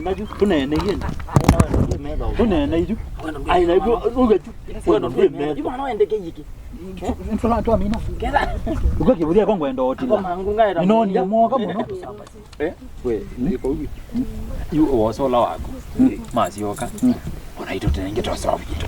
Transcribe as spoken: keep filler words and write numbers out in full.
tũneene nayu, tũneene yu. Tũneene yu. Ai, na yu, uga tu. Kwenda ndwĩ metho. Yu mwana wendeke yiki. Ntwala twamina. Uga kĩvũthia kwa ngwenda otila. Kwa mangu ngaira. Ninonia moka mũno. Eh? We, iko hivi. Yu wosola wako. Masioka. Ona ito tenge tosa vitu.